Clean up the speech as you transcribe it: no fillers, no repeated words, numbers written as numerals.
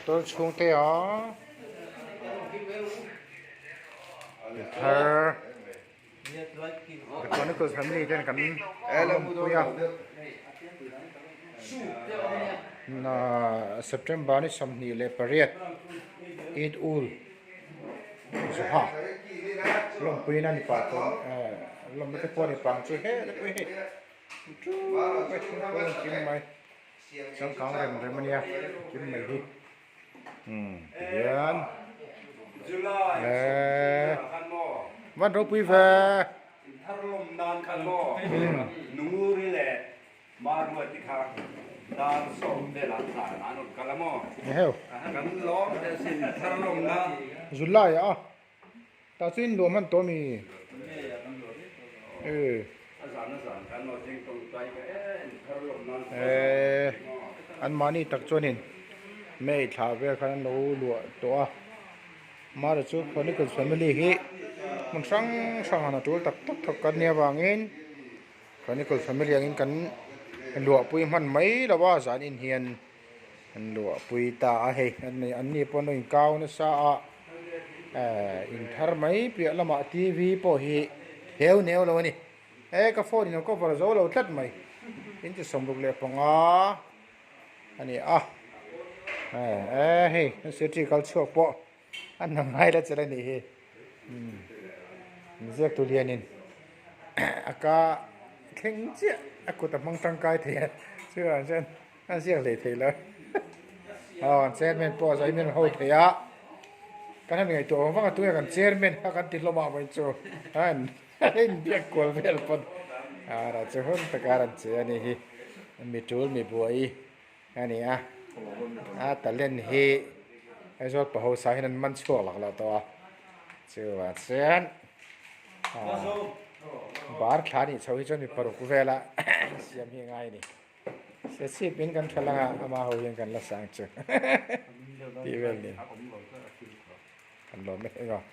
Doctor chhungte a thar The Chronicles family ten kan lawmpui a na September ni 28 Eid ul Zuha lawmpui na ni pah tawh lawmna te pawh a ni pah ang chu he te pawh hi hei chu thingpui engkim mai. Changkang rem rem ania kim mai hi umm tihian eee van ropui ve eheu July ah a Tah chu in luah hman tawh ami? Eee an mahni tak chuanin May thla vel khan an lo luah tawh a Mara chu Chronicles family hi hmun hrang hrang han a tul tak tak thawk kan nia vangin Chronicles family angin kan luahpui hman mai lo a zan in hian. An luahpui ta a hei an ni pawh an lo inkau nasa a ehh inthar mai piah lamah T V pawh hi heu neu lo a ni he ka phone in a cover zo lo tlat mai inti 65 a ni a eh hei secretary kal chhuak pawh a hna ngai la chelh a nih hi umm ziak tu lianin a ka thleng chiah a kut a hmang tangkai thei a chuvang chuan a ziak hlei thei lo aw an chairman pawh a zaih men ho thei a kan han ngaihtuah vang vang a tunge kan chairman kha kan ti hlawm ah mai chu an inbiak kual vel pawn a chu hun taka rawn che a ni hi mi tul mi buai a ni a a talent hi Aizawl pa ho sa hian an man chhuak lak lo tawh a chuvang chuan bar thla nih chho hi chuan mi paruk vela siam hi a ngai a ni. Se chhip in kan tha lang a ama ho hian kan la sang chu tih vel ni kan lawm e eng aw.